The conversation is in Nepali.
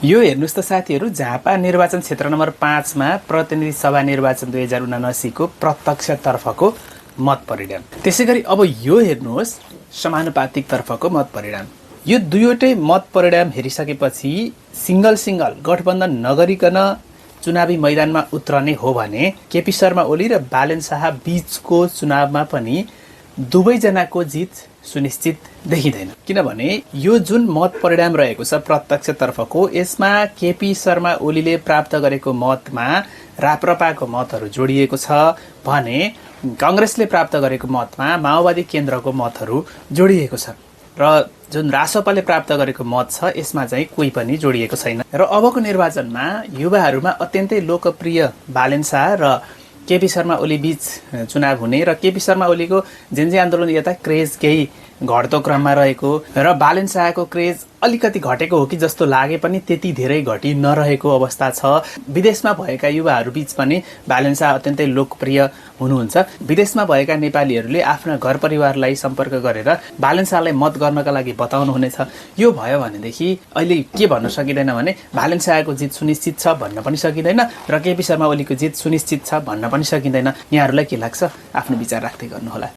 यो हेर्नुस् त साथीहरू, झापा निर्वाचन क्षेत्र नम्बर 5 मा प्रतिनिधि सभा निर्वाचन 2079 को प्रत्यक्षतर्फको मत परिणाम। त्यसैगरी अब यो हेर्नुहोस् समानुपातिक तर्फको मत परिणाम। यो दुईवटै मत परिणाम हेरिसकेपछि सिंगल गठबन्धन नगरिकन चुनावी मैदानमा उत्रने हो भने केपी शर्मा ओली र बालेन शाह बीचको चुनावमा पनि दुवैजनाको जित सुनिश्चित देखिँदैन। किनभने यो जुन मत परिणाम रहेको छ प्रत्यक्षतर्फको, यसमा केपी शर्मा ओलीले प्राप्त गरेको मतमा राप्रपाको मतहरू जोडिएको छ भने कांग्रेसले प्राप्त गरेको मतमा माओवादी केन्द्रको मतहरू जोडिएको छ र जुन रासपाले प्राप्त गरेको मत छ यसमा चाहिँ कोही पनि जोडिएको छैन। र अबको निर्वाचनमा युवाहरूमा अत्यन्तै लोकप्रिय बालेन शाह र केपी शर्मा ओली बीच चुनाव हुने र केपी शर्मा ओलीको जेन्जी आन्दोलन यता क्रेज केही घट्दो क्रममा रहेको र बालेन शाहको क्रेज अलिकति घटेको हो कि जस्तो लागे पनि त्यति धेरै घटी नरहेको अवस्था छ। विदेशमा भएका युवाहरू बीच पनि बालेन शाह अत्यन्तै लोकप्रिय हुनुहुन्छ। विदेशमा भएका नेपालीहरूले आफ्ना घर परिवारलाई सम्पर्क गरेर बालेन शाहलाई मत गर्नका लागि बताउनुहुनेछ। यो भयो भनेदेखि अहिले के भन्न सकिँदैन भने बालेन शाहको जित सुनिश्चित छ भन्न पनि सकिँदैन र केपी शर्मा ओलीको जित सुनिश्चित छ भन्न पनि सकिँदैन। यहाँहरूलाई के लाग्छ? आफ्नो विचार राख्दै गर्नुहोला।